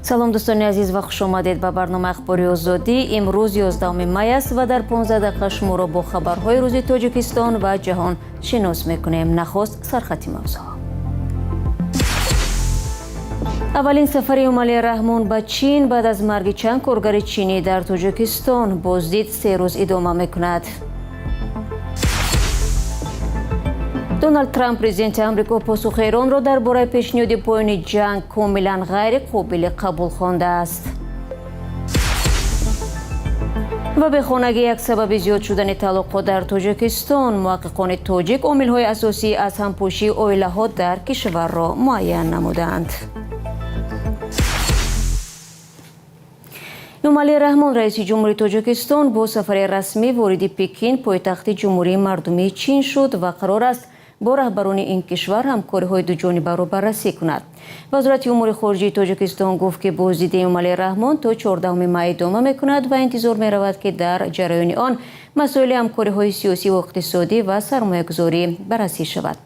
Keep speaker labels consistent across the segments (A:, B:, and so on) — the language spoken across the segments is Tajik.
A: Салом, дӯстони азиз, ва хуш омадед ба барномаи Ахбори Озодӣ. Имрӯз 11 май аст ва дар 15 дақиқа шуморо бо хабарҳои рӯзи Тоҷикистон ва ҷаҳон шинос мекунем. Нахуст сархати мавзӯъ. Аввалин сафари Эмомалӣ Раҳмон ба Чин баъд аз марги чанд коргари чинӣ дар Тоҷикистон. Боздид 3 рӯз идома мекунад. Доналд Трамп, президенти Амрико, посухи Эронро дар бораи пешниҳоди поёни ҷанг комилан ғайриқобили қабул хондааст. Ва бехонагӣ як сабаби зиёд шудани талоқҳо дар Тоҷикистон. Муҳаққиқони тоҷик омилҳои асосии аз ҳампошии оилаҳо дар кишварро муайян намуданд. Эмомалӣ Раҳмон, раиси ҷумҳури Тоҷикистон, бо сафари расмӣ вориди Пекин, пойтахти Ҷумҳурии Мардумии Чин шуд ва қарор аст бо раҳбарони ин кишвар ҳамкориҳои дуҷонибаро баррасӣ кунад. Вазорати умури хориҷии Тоҷикистон гуфт, ки боздиди Эмомалӣ Раҳмон то 14 май идома мекунад ва интизор меравад, ки дар ҷараёни он масоили ҳамкориҳои сиёсӣ ва иқтисодӣ ва сармоягузорӣ баррасӣ шавад.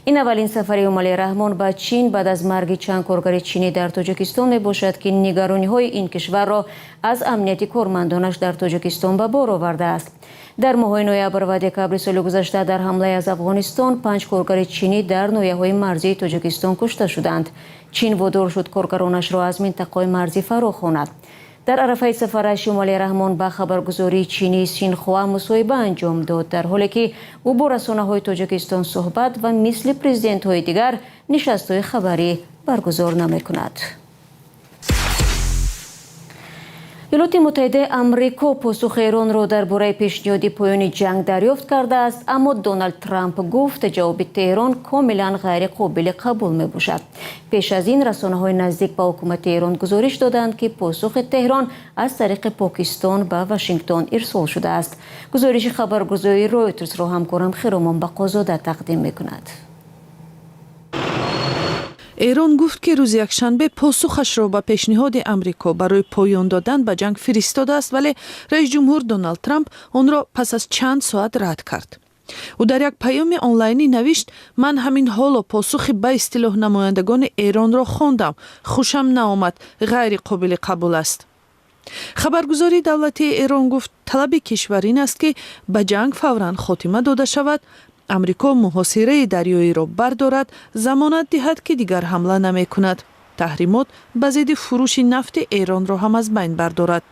A: Ин аввалин сафари Эмомалӣ Раҳмон ба Чин баъд аз марги чанд коргари чинӣ дар Тоҷикистон мебошад, ки нигарониҳои ин кишварро аз амнияти кормандонаш дар Тоҷикистон ба бор овардааст. Дар моҳҳои ноябр ва декабри соли гузашта дар ҳамлае аз Афғонистон панҷ коргари чинӣ дар ноҳияҳои марзии Тоҷикистон кушта шуданд. Чин водор шуд коргаронашро аз минтақаҳои марзӣ фаро хонад. Дар арафаи сафараш Эмомалӣ Раҳмон ба хабаргузории чинии Синхуа мусоҳиба анҷом дод, дар ҳоле ки ӯ бо расонаҳои Тоҷикистон суҳбат ва мисли президентҳои дигар нишастҳои хабарӣ баргузор намекунад. Иёлоти Муттаҳидаи Амрико посухи Эронро дар бораи пешниҳоди поёни ҷанг дарёфт кардааст, аммо Доналд Трамп гуфт, ҷавоби Теҳрон комилан ғайриқобили қабул мебошад. Пеш аз ин расонаҳои наздик ба ҳукумати Эрон гузориш доданд, ки посухи Теҳрон аз тариқи Покистон ба Вашингтон ирсол шудааст. Гузориши хабаргузории Ройтерсро ҳамкорам Хиромон Бақозода тақдим мекунад.
B: Эрон гуфт, ки рӯзи якшанбе посухашро ба пешниҳоди Амрико барои поён додан ба ҷанг фиристодааст, вале раиси ҷумҳур Доналд Трамп онро пас аз чанд соат рад кард. Ӯ дар як паёми онлайнӣ навишт: «Ман ҳамин ҳоло посухи ба истилоҳ намояндагони Эронро хондам. Хушам наомад, ғайриқобили қабул аст». Хабаргузории давлатии Эрон гуфт, талаби кишвар ин аст, ки ба ҷанг фавран хотима дода шавад, Амрико муҳосираи дарёиро бардорад, замонат диҳад, ки дигар ҳамла намекунад, таҳримот ба зидди фурӯши нафти Эронро ҳам аз байн бардорад.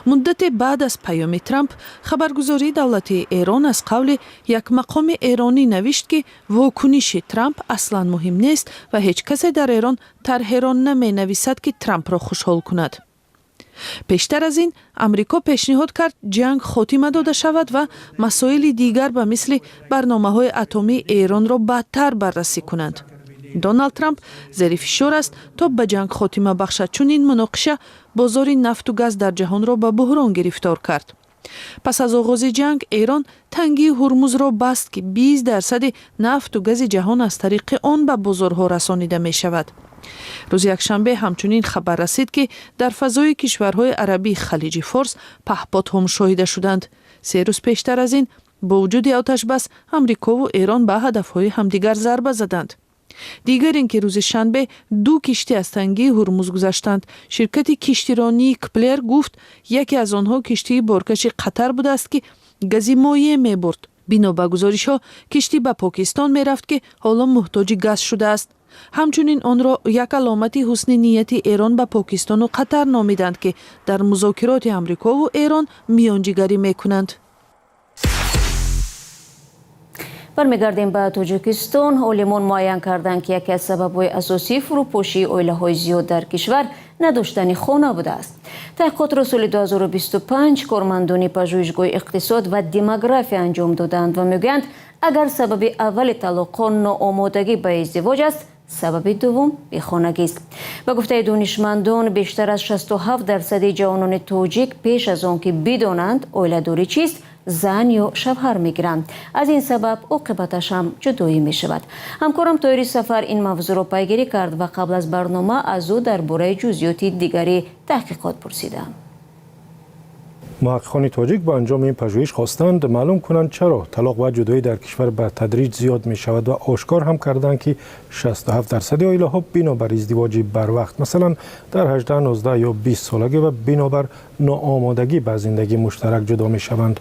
B: Муддате баъд аз паёми Трамп хабаргузории давлатии Эрон аз қавли як мақоми эронӣ навишт, ки вокуниши Трамп аслан муҳим нест ва ҳеҷ касе дар Эрон тарҳеро наменависад, ки Трампро хушҳол кунад. Пештар аз ин Амрико пешниҳод кард, ҷанг хотима дода шавад ва масоили дигар ба мисли барномаҳои атомии Эронро баъдтар баррасӣ кунанд. Доналд Трамп зери фишор аст, то ба ҷанг хотима бахшад, чун ин муноқиша бозори нафту газ дар ҷаҳонро ба буҳрон гирифтор кард. Пас аз оғози ҷанг Эрон тангии Ҳурмузро баст, ки 20 дарсади нафту гази ҷаҳон аз тариқи он ба бозорҳо расонида мешавад. Рӯзи якшанбе ҳамчунин хабар расид, ки дар фазои кишварҳои арабии Халиҷи Форс паҳподҳо мушоҳида шуданд. 3 рӯз пештар аз ин, бо вуҷуди оташбас, Амрикову Эрон ба ҳадафҳои ҳамдигар зарба заданд. Дигар ин ки рӯзи шанбе ду киштӣ аз тангии Ҳурмуз гузаштанд. Ширкати киштиронии Кплер гуфт, яке аз онҳо киштии боркаши Қатар будааст, ки гази моеъ мебурд. Бино ба гузоришҳо, киштӣ ба Покистон мерафт, ки ҳоло муҳтоҷи газ шудааст. Ҳамчунин онро як аломати ҳусни нияти Эрон ба Покистону Қатар номиданд, ки дар музокироти Амрикову Эрон миёнҷигарӣ мекунанд.
A: Бармегардем ба Тоҷикистон. Олимон муайян карданд, ки яке аз сабабҳои асосии фурӯпошии оилаҳои зиёд дар кишвар надоштани хона будааст. Таҳқиқотро соли 2025 кормандони Пажӯҳишгоҳи иқтисод ва демография анҷом доданд ва мегӯянд, агар сабаби аввали талоқҳо ноомодагӣ ба издивоҷ аст, сабаби дуввум бехонагист. Ба гуфтаи донишмандон, бештар аз 67 дарсади ҷавонони тоҷик пеш аз он ки бидонанд оиладорӣ чист, зан ё шавҳар мегиранд. Аз ин сабаб оқибаташ ҳам ҷудоӣ мешавад. Ҳамкорам Тоҳири Сафар ин мавзӯъро пайгирӣ кард ва қабл аз барнома аз ӯ дар бораи ҷузъиёти дигари таҳқиқот пурсидам.
C: Муҳаққиқони тоҷик бо анҷоми ин пажӯҳиш хостанд маълум кунанд, чаро талоқ ва ҷудоӣ дар кишвар ба тадриҷ зиёд мешавад ва ошкор ҳам карданд, ки 67% оилаҳо бинобар издивоҷи барвақт, масалан дар 18, 19 ё 20 солагӣ, ва бинобар ноомодагӣ ба зиндагии муштарак ҷудо мешаванд.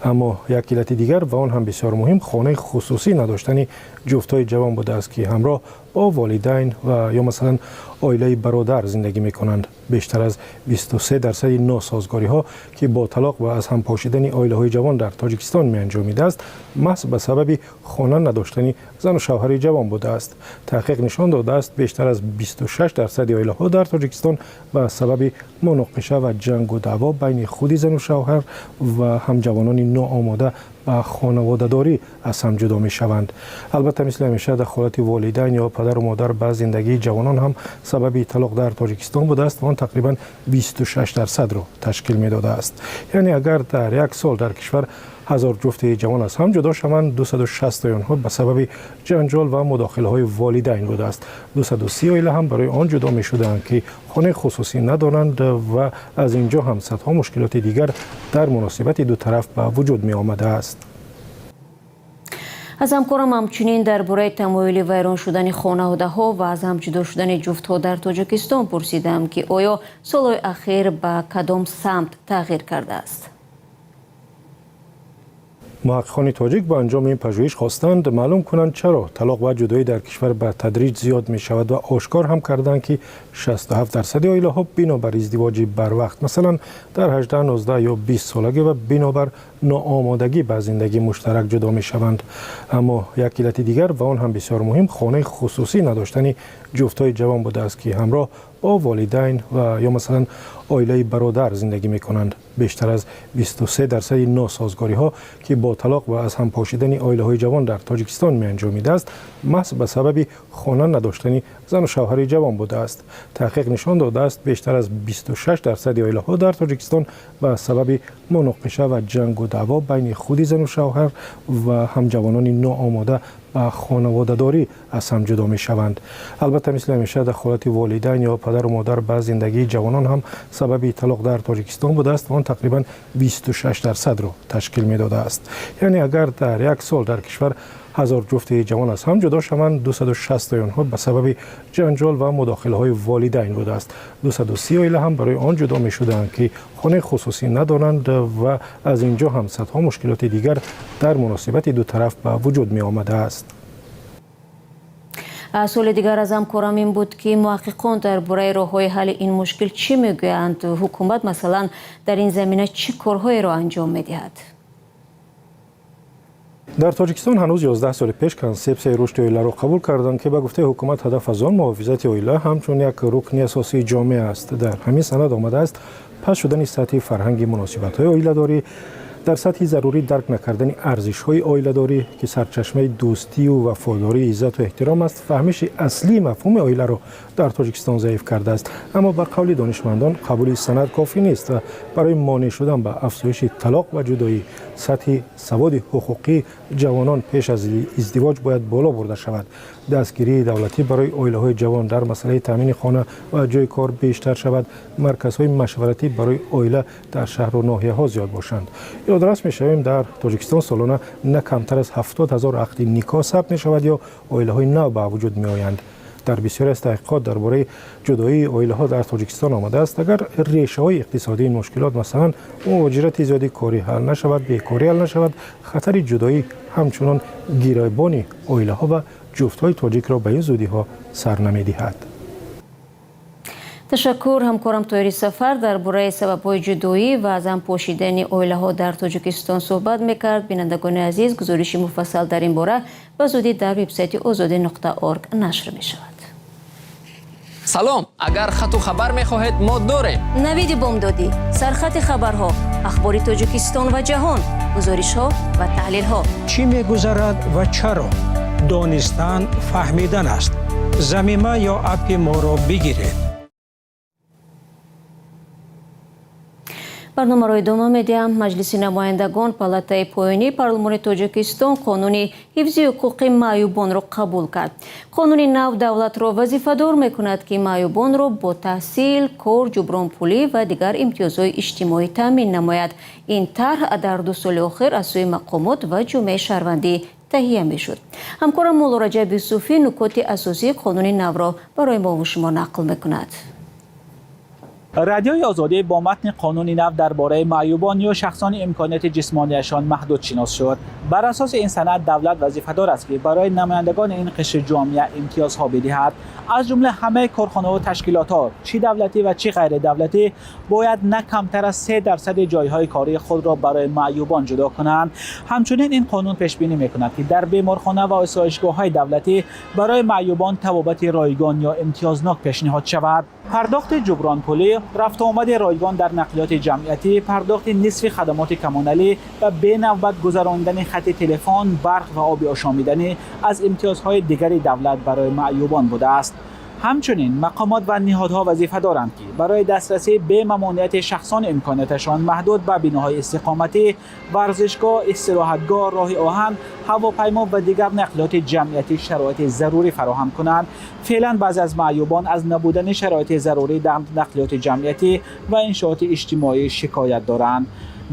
C: Аммо як иллати дигар, ва он ҳам бисёр муҳим, хонаи хусусӣ надоштани ҷуфтҳои ҷавон будааст, ки ҳамроҳ бо волидайн ва ё масалан оилаи бародар зиндагӣ мекунанд. Бештар аз 23% носозгориҳо, ки бо талоқ ва аз ҳам пошидани оилаҳои ҷавон дар Тоҷикистон меанҷомидааст, маҳз ба сабаби хона надоштани зану шавҳари ҷавон будааст. Таҳқиқ нишон додааст, бештар аз 26% оилаҳо дар Тоҷикистон ба сабаби муноқиша ва ҷангу даъво байни худи зану шавҳар ва ҳамҷавонони ноомода ба хонаводадорӣ аз ҳам ҷудо мешаванд. Албатта, мисли ҳамеша, дахолати волидайн ё падару модар ба зиндагии ҷавонон ҳам сабаби талоқ дар Тоҷикистон будааст ва он тақрибан 26%-ро ташкил медодааст. Яъне агар дар як сол дар кишвар 1000 ҷуфти ҷавон аз ҳам ҷудо шаванд, 260 онҳо ба сабаби ҷанҷол ва мудохилаҳои волидайн будааст. 230 оила ҳам барои он ҷудо мешуданд, ки хонаи хусусӣ надоранд ва аз ин ҷо ҳам садҳо мушкилоти дигар дар муносибати ду тараф ба вуҷуд меомадааст.
A: Аз ҳамкорам ҳамчунин дар бораи тамоюли вайрон шудани хонаводаҳо ва аз ҳам ҷудо шудани ҷуфтҳо дар Тоҷикистон пурсидам, ки оё солҳои ахир ба кадом самт тағйир кардааст.
C: Муҳаққиқони тоҷик бо анҷоми ин пажӯҳиш хостанд маълум кунанд, чаро талоқ ва ҷудоӣ дар кишвар ба тадриҷ зиёд мешавад ва ошкор ҳам карданд, ки 67% оилаҳо бинобар издивоҷи барвақт, масалан дар 18, 19 ё 20 солагӣ, ва бинобар ноомодагӣ ба зиндагии муштарак ҷудо мешаванд. Аммо як иллати дигар, ва он ҳам бисёр муҳим, хонаи хусусӣ надоштани ҷуфтҳои ҷавон будааст, ки ҳамроҳ бо волидайн ва ё масалан оилаи бародар зиндагӣ мекунанд. Бештар аз 23% носозгориҳо, ки бо талоқ ва аз ҳам пошидани оилаҳои ҷавон дар Тоҷикистон меанҷомидааст, маҳз ба сабаби хона надоштани зану шавҳари ҷавон будааст. Таҳқиқ нишон додааст, бештар аз 26% оилаҳо дар Тоҷикистон ба сабаби муноқиша ва ҷангу даъво байни худи зану шавҳар ва ҳамҷавонони ноомода ба хонаводадорӣ аз ҳам ҷудо мешаванд. Албатта, мисли ҳамеша, дахолати волидайн ё падару модар ба зиндагии ҷавонон ҳам сабаби талоқ дар Тоҷикистон будааст ва он тақрибан 26%-ро ташкил медодааст. Яъне агар дар як сол дар кишвар 1000 ҷуфти ҷавон аз ҳам ҷудо шаванд, 260 онҳо ба сабаби ҷанҷол ва мудохилаҳои волидайн будааст. 230 оила ҳам барои он ҷудо мешуданд, ки хонаи хусусӣ надоранд ва аз ин ҷо ҳам садҳо мушкилоти дигар дар муносибати ду тараф ба вуҷуд меомадааст.
A: Суоли дигар аз ҳамкорам ин буд, ки муҳаққиқон дар бораи роҳҳои ҳалли ин мушкил чӣ мегӯянд? Ҳукумат, масалан, дар ин замина чӣ корҳоеро анҷом медиҳад?
C: Дар Тоҷикистон ҳанӯз 11 соли пеш Консепсияи рушди оиларо қабул карданд, ки ба гуфтаи ҳукумат ҳадаф аз он муҳофизати оила ҳамчун як рукни асосии ҷомеа аст. Дар ҳамин санад омадааст, паст шудани сатҳи фарҳанги муносибатҳои оиладорӣ, дар сатҳи зарурӣ дарк накардани арзишҳои оиладорӣ, ки сарчашмаи дӯстию вафодорӣ, иззату эҳтиром аст, фаҳмиши аслии мафҳуми оиларо дар Тоҷикистон заиф кардааст. Аммо ба қавли донишмандон, қабули санад кофӣ нест ва барои монеъ шудан ба афзоиши талоқ ва ҷудоӣ сатҳи саводи ҳуқуқии ҷавонон пеш аз издивоҷ бояд боло бурда шавад, дастгирии давлатӣ барои оилаҳои ҷавон дар масъалаи таъмини хона ва ҷои кор бештар шавад, марказҳои машваратӣ барои оила дар шаҳру ноҳияҳо зиёд бошанд. Ёдрас мешавем, дар Тоҷикистон солона на камтар аз 70 000 ақди никоҳ сабт мешавад ё оилаҳои нав ба вуҷуд меоянд. Дар бисёре аз таҳқиқот дар бораи ҷудоии оилаҳо дар Тоҷикистон омадааст, агар решаҳои иқтисодии ин мушкилот, масалан муҳоҷирати зиёди корӣ, ҳал нашавад, бекорӣ ҳал нашавад, хатари ҷудоӣ ҳамчунон гиребони оилаҳо ва ҷуфтҳои тоҷикро ба ин зудиҳо сар намедиҳад.
A: Ташаккур. Ҳамкорам Тоҳири Сафар дар бораи сабабҳои ҷудоӣ ва аз ҳам пошидани оилаҳо дар Тоҷикистон суҳбат мекард. Бинандагони азиз, гузориши муфассал дар ин бора ба зудӣ дар вебсайти озодӣ.орг нашр мешавад.
D: Салом, агар хату хабар мехоҳед, мо дорем.
A: Навиди бомдодӣ, сархати хабарҳо, ахбори Тоҷикистон ва ҷаҳон, гузоришҳо ва таҳлилҳо.
E: Чӣ мегузарад ва чаро? Донистан фаҳмидан аст. Замима ё аппи моро бигиред.
A: Барномаро идома медиҳам. Маҷлиси намояндагон, палатаи поёнии парлумони Тоҷикистон, қонуни ҳифзи ҳуқуқи маъюбонро қабул кард. Қонуни нав давлатро вазифадор мекунад, ки маъюбонро бо таҳсил, кор, ҷубронпулӣ ва дигар имтиёзҳои иҷтимоӣ таъмин намояд. Ин тарҳ дар 2 соли охир аз сӯи мақомот ва ҷомеаи шаҳрвандӣ таҳия мешуд. Ҳамкорам Муллораҷаб Юсуфӣ нукоти асосии қонуни навро барои мову шумо нақл мекунад.
F: Радиои Озодӣ бо матни қонуни нав дар бораи маъюбон ё шахсони имконияти ҷисмонияшон маҳдуд шинос шуд. Бар асоси ин санад, давлат вазифадор аст, ки барои намояндагони ин қишри ҷомеа имтиёзҳо бидиҳад. Аз ҷумла ҳамаи корхонаву ташкилотҳо, чӣ давлатӣ ва чӣ ғайридавлатӣ, бояд на камтар аз 3 дарсади ҷойҳои кории худро барои маъюбон ҷудо кунанд. Ҳамчунин ин қонун пешбинӣ мекунад, ки дар беморхона ва осоишгоҳҳои давлатӣ барои маъюбон табобати ройгон ё имтиёзнок пешниҳод шавад. Пардохти ҷубронпулӣ, рафтуомади ройгон дар нақлиёти ҷамъиятӣ, пардохти нисфи хадамоти коммуналӣ ва бенавбат гузарондани хати телефон, барқ ва оби ошомиданӣ аз имтиёзҳои дигари давлат барои маъюбон будааст. Ҳамчунин мақомот ва ниҳодҳо вазифа доранд, ки барои дастрасии бемамониати шахсони имконияташон маҳдуд ба биноҳои истиқоматӣ, варзишгоҳ, истироҳатгоҳ, роҳи оҳан, ҳавопаймо ва дигар нақлиёти ҷамъиятӣ шароити зарурӣ фароҳам кунанд. Феълан баъзе аз маъюбон аз набудани шароити зарурӣ дар нақлиёти ҷамъиятӣ ва иншооти иҷтимоӣ шикоят доранд.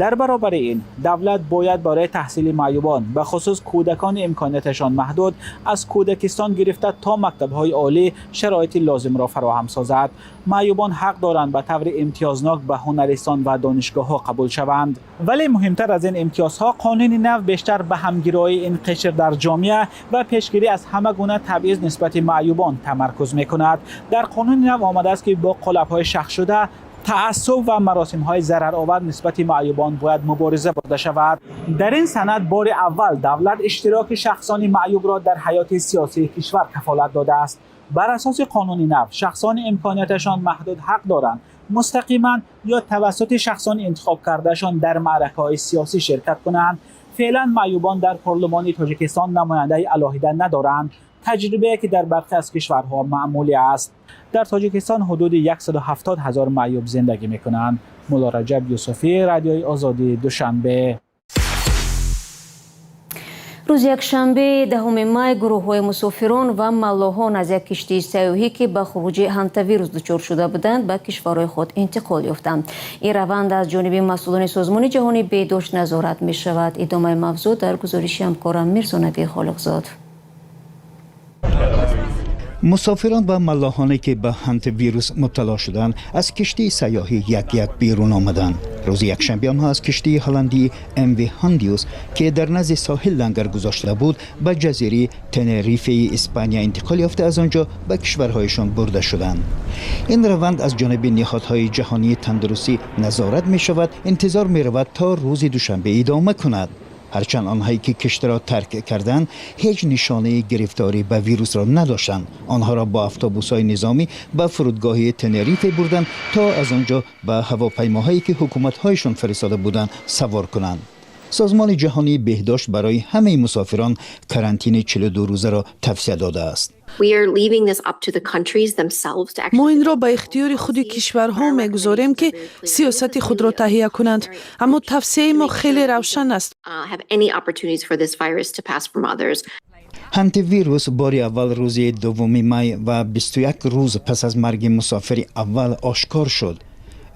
F: Дар баробари ин, давлат бояд барои таҳсили маъюбон, бахусус кӯдакони имконияташон маҳдуд, аз кӯдакистон гирифта то мактабҳои олӣ шароити лозимро фароҳам созад. Маъюбон ҳақ доранд ба таври имтиёзнок ба ҳунаристон ва донишгоҳҳо қабул шаванд. Вале муҳимтар аз ин имтиёзҳо, қонуни нав бештар ба ҳамгироии ин қишр дар ҷомеа ва пешгирӣ аз ҳама гуна табъиз нисбати маъюбон тамаркуз мекунад. Дар қонуни нав омадааст, ки бо қолабҳои шахшуда, таассуб ва маросимҳои зараровар нисбати маъюбон бояд мубориза бурда шавад. Дар ин санад бори аввал давлат иштироки шахсони маъюбро дар ҳаёти сиёсии кишвар кафолат додааст. Бар асоси қонуни нав, шахсони имконияташон маҳдуд ҳақ доранд мустақиман ё тавассути шахсони интихобкардаашон дар маъракаҳои сиёсӣ ширкат кунанд. Феълан маъюбон дар парлумони Тоҷикистон намояндаи алоҳида надоранд, таҷрибае ки дар бархе аз кишварҳо маъмулӣ аст. Дар Тоҷикистон ҳудуди 170 ҳазор маъюб зиндагӣ мекунанд. Муллораҷаб Юсуфӣ, Радиои Озодӣ, Душанбе.
A: Рӯзи якшанбе, 10 май, гурӯҳҳои мусофирон ва маллоҳон аз як киштии сайёҳӣ, ки ба хуруҷи ҳантавирус дучор шуда буданд, ба кишварҳои худ интиқол ёфтанд. Ин раванд аз ҷониби масъулони Созмони ҷаҳонии беҳдошт назорат мешавад. Идомаи мавзӯъ дар гузориши ҳамкорам Мирзонаби Холиқзод.
G: Мусофирон ва маллоҳоне, ки ба ҳантавирус мубтало шуданд, аз киштии сайёҳӣ як як берун омаданд. Рӯзи якшанбе онҳо аз киштии ҳолландии МВ Ҳондиус, ки дар назди соҳил лангар гузошта буд, ба ҷазираи Тенерифеи Испания интиқол ёфта, аз он ҷо ба кишварҳояшон бурда шуданд. Ин раванд аз ҷониби ниҳодҳои ҷаҳонии тандурустӣ назорат мешавад. Интизор меравад, то рӯзи душанбе идома кунад. Ҳарчанд онҳое, ки киштиро тарк карданд, ҳеҷ нишонаи гирифторӣ ба вирусро надоштанд, онҳоро бо автобусҳои низомӣ ба фурудгоҳи Тенерифе бурданд, то аз он ҷо ба ҳавопаймоҳое, ки ҳукуматҳояшон фиристода буданд, савор кунанд. Созмони ҷаҳонии беҳдошт барои ҳамаи мусофирон карантини 42 рӯзаро тавсия додааст.
B: Мо инро ба ихтиёри худи кишварҳо мегузорем, ки сиёсати худро таҳия кунанд, аммо тавсияи мо хеле равшан аст.
G: Ҳантивирус бори аввал рӯзи 2 май ва 21 рӯз пас аз марги мусофири аввал ошкор шуд.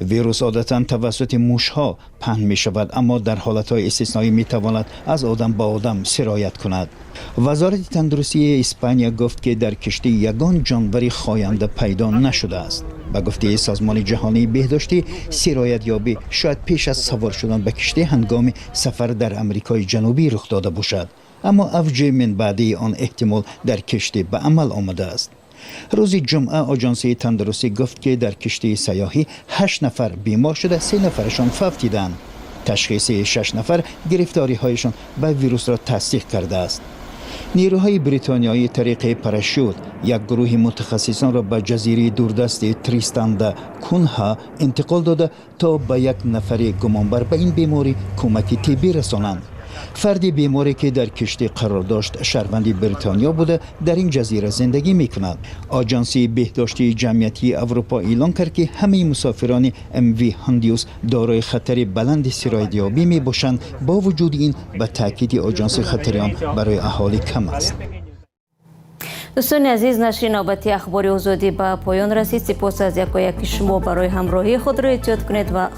G: Вирус одатан тавассути мушҳо паҳн мешавад, аммо дар ҳолатҳои истисноӣ метавонад аз одам ба одам сироят кунад. Вазорати тандурустии Испания гуфт, ки дар киштӣ ягон ҷонвари хоянда пайдо нашудааст. Ба гуфтаи Созмони ҷаҳонии беҳдоштӣ, сироятёбӣ шояд пеш аз савор шудан ба киштӣ ҳангоми сафар дар Амрикои Ҷанубӣ рух дода бошад, аммо авҷи минбаъдии он эҳтимол дар киштӣ ба амал омадааст. Рӯзи ҷумъа оҷонсии тандурустӣ гуфт, ки дар киштии сайёҳӣ ҳашт нафар бемор шуда, се нафарашон фавтиданд. Ташхиси шаш нафар гирифториҳояшон ба вирусро тасдиқ кардааст. Нерӯҳои бритониёӣ тариқи парашют як гурӯҳи мутахассисонро ба ҷазираи дурдасти Тристан да Кунҳа интиқол дода, то ба як нафари гумонбар ба ин беморӣ кӯмаки тиббӣ расонанд. Фарди беморе, ки дар киштӣ қарор дошт, шаҳрванди Бритониё буда, дар ин ҷазира зиндагӣ мекунад. Оҷансии беҳдоштии ҷамъиятии Аврупо эълон кард, ки ҳамаи мусофирони МВ Ҳондиус дорои хатари баланди сироятёбӣ мебошанд. Бо вуҷуди ин, ба таъкиди оҷансӣ, хатари он барои аҳолӣ кам аст.
A: Дӯстони азиз, нашри навбати Ахбори Озодӣ ба поён расид. Сипос аз якояки шумо барои ҳамроҳии. Худро эҳтиёт кунед ва